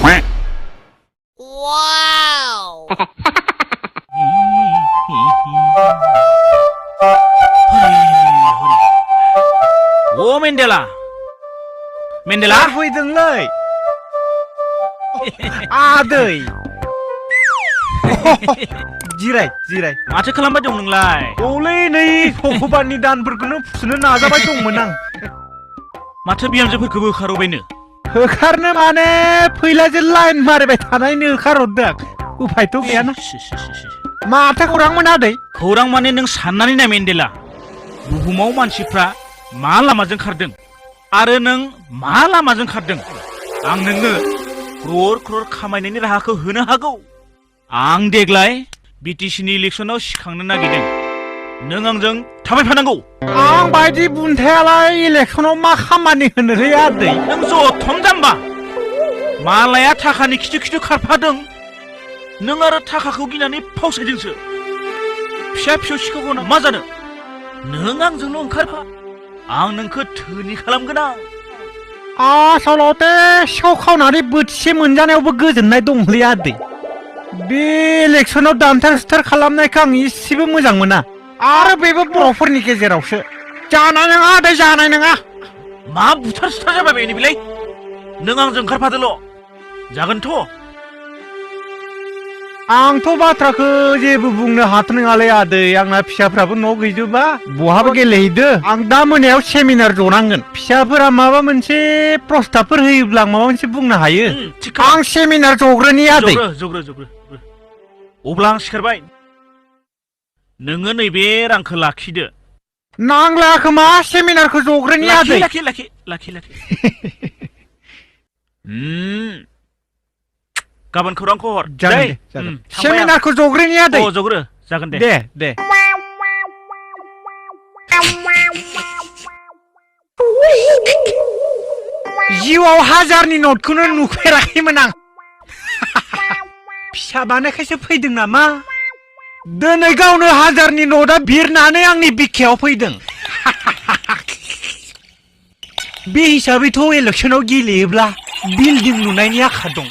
Wow! Oh, Mendela. Mendela? फैदोंलै आदै जिराय जिराय माथो खालामबाय दं नोंलाय? औलै नै भगबाननि दानफोरखौनो फुनो नाजाबाय दंमोन आं माथो बिहामजोफोरखौबो होखारबायनो? होखारनो माने फैलाजों लाइन मारिबाय थानायनो होखारहरदों उफायथ' गैयाना माथो खौरांमोन आदै खौरां माने नों साननानै नाय मेन्देला बुहुमाव मानसिफ्रा मा लामाजों खारदों आरो नों मा लामाजों खारदों आं नोंनो क्रर क्रर खामायनायनि राहाखौ होनो हागौ आं देग्लाय बिटिसिनि इलेक्सनाव सिखांनो नागिरदों नों आंजों थाबायफानांगौ आं बायदि बुन्थायालाय इलेक्सनाव मा खामानि होनोलै आदै नों जथम जाम्बा मालाया थाखानि खिथु खिथु खारफादों नों आरो थाखाखौ गिनानै फावसायदोंसो फिसा फिसौ सिखावगोना मा जानो नों आंजोंल' ओंखारफा आं नोंखौ धोनि खालामगोन आं आसलते सिखाव खावनानै बोथिसे मोनजानायावबो गोजोननाय दंलै आदै बे इलेक्सनाव दानथार सुथार खालामनायखौ आं इसेबो मोजां मोना आरो बेबो बर'फोरनि गेजेरावसो जानाय नङा आदै जानाय नङा मा बुथार सुथार जाबाय बेनि बिलाय नों आंजों ओंखारफादोल' जागोनथ' आंथ' बाथ्राखौ जेबो बुंनो हाथ' नङालै आदै आंना फिसाफ्राबो न' गैजोबा बहाबा गेलेहैदो आं दा मोनायाव सेमिनार जनांगोन फिसाफोरा माबा मोनसे प्रस्ताबफोर होयोब्ला आं माबा मोनसे बुंनो हायो आं सेमिनार जग्रोनि आदै जग्रो अब्ला आं सिखारबाय नोङो नैबे रांखौ लाखिदो नांला खोमा सेमिनारखौ जग्रोनि आदै लाखि गाबोन खौरांखौ हर जागोन सेमिनारखौ जग्रोनि आदै जग्रो जागोन दे जिउआव हाजारनि नटखौनो नुफेराखैमोन आं फिसा बानायखायसो फैदों नामा दिनै गावनो हाजारनि नटआ बिरनानै आंनि बिखायाव फैदों बे हिसाबैथ' इलेक्सनाव गेलेयोब्ला बिल्डिं लुनायनि आखा दं